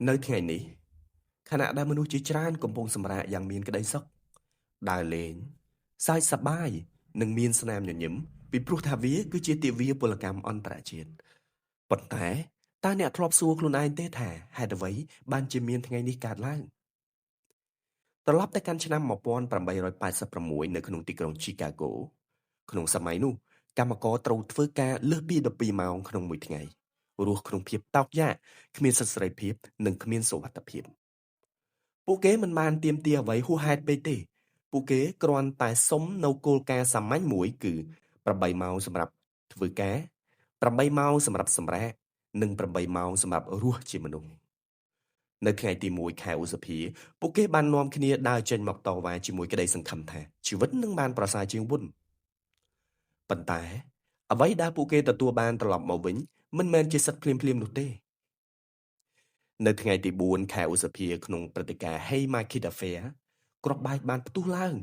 នៅថ្ងៃនេះខណៈដែលមនុស្សជាច្រើនកំពុងសម្រាកយ៉ាងមានក្តីសុខដើរលេងសើចសប្បាយនិងមានស្នាមញញឹមពីព្រោះថាវាគឺជាទិវាពលកម្មអន្តរជាតិប៉ុន្តែតើអ្នកធ្លាប់សួរខ្លួនឯងទេថាហេតុអ្វីបានជាមានថ្ងៃនេះកើតឡើងត្រឡប់ទៅកាន់ឆ្នាំ1886នៅក្នុងទីក្រុងឈីកាហ្គោក្នុងសម័យនោះកម្មករត្រូវធ្វើការលើសពី12ម៉ោងក្នុងមួយថ្ងៃរស់ក្នុងភាពតោកយ៉ាកគ្មានសិទ្ធិសេរីភាពនិងគ្មានសុវត្ថិភាពពួកគេមិនបានទាមទារអ្វីហួសហេតុពេកទេពួកគេគ្រាន់តែសុំនៅគោលការណ៍សាមញ្ញមួយគឺ8ម៉ោងសម្រាប់ធ្វើការ8ម៉ោងសម្រាប់សម្រាកនិង8ម៉ោងសម្រាប់រស់ជាមនុស្សនៅថ្ងៃទី1ខែឧសភាពួកគេបាននាំគ្នាដើរចេញមកតវ៉ាជាមួយក្តីសង្ឃឹមថាជីវិតនឹងបានប្រសើរជាងមុនប៉ុន្តែអ្វីដែលពួកគេទទួលបានត្រឡប់មកវិញមិនមែនជាសិទ្ធិភ្លាមៗនោះទេនៅថ្ងៃទី4ខែឧសភាក្នុងព្រឹត្តិការណ៍ Haymarket Affair គ្រាប់បែកបានផ្ទុះឡើង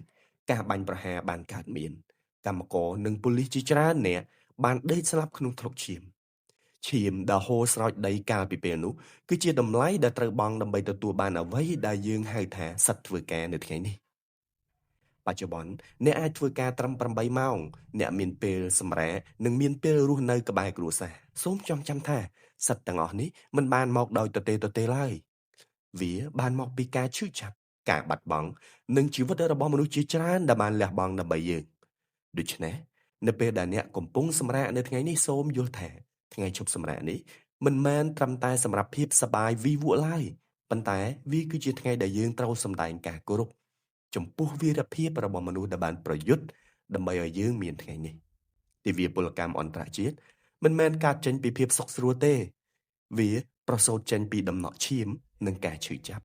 ការបាញ់ប្រហារបានកើតមាន កម្មករនិងប៉ូលីសជាច្រើនអ្នកបានដេកស្លាប់ក្នុងថ្លុកឈាមឈាមដែលហូរស្រោចដីកាលពីពេលនោះគឺជាតម្លៃដែលត្រូវបង់ដើម្បីទទួលបានអ្វីដែលយើងហៅថាសិទ្ធិធ្វើការនៅថ្ងៃនេះបច្ចុប្បន្នអ្នកអាចធ្វើការត្រឹម8ម៉ោងអ្នកមានពេលសម្រាកនិងមានពេលរស់នៅក្បែរគ្រួសារសូមចងចាំថាសិទ្ធិទាំងអស់នេះមិនបានមកដោយទទេទទេឡើយវាបានមកពីការឈឺចាប់ការបាត់បង់និងជីវិតរបស់មនុស្សជាច្រើនដែលបានលះបង់ដើម្បីយើងដូច្នេះនៅពេលដែលអ្នកកំពុងសម្រាកនៅថ្ងៃនេះសូមយល់ថាថ្ងៃឈប់សម្រាកនេះមិនមែនត្រឹមតែសម្រាប់ភាពសប្បាយវីវក់ឡើយប៉ុន្តែវាគឺជាថ្ងៃដែលយើងត្រូវសម្ដែងការគោរពចំពោះវីរភាពរបស់មនុស្សដែលបានប្រយុទ្ធដើម្បីឲ្យយើងមានថ្ងៃនេះទិវាពលកម្មអន្តរជាតិមិនមែនកើតចេញពីភាពសុខស្រួលទេវាប្រសូតចេញពីដំណក់ឈាមនិងការឈឺចាប់។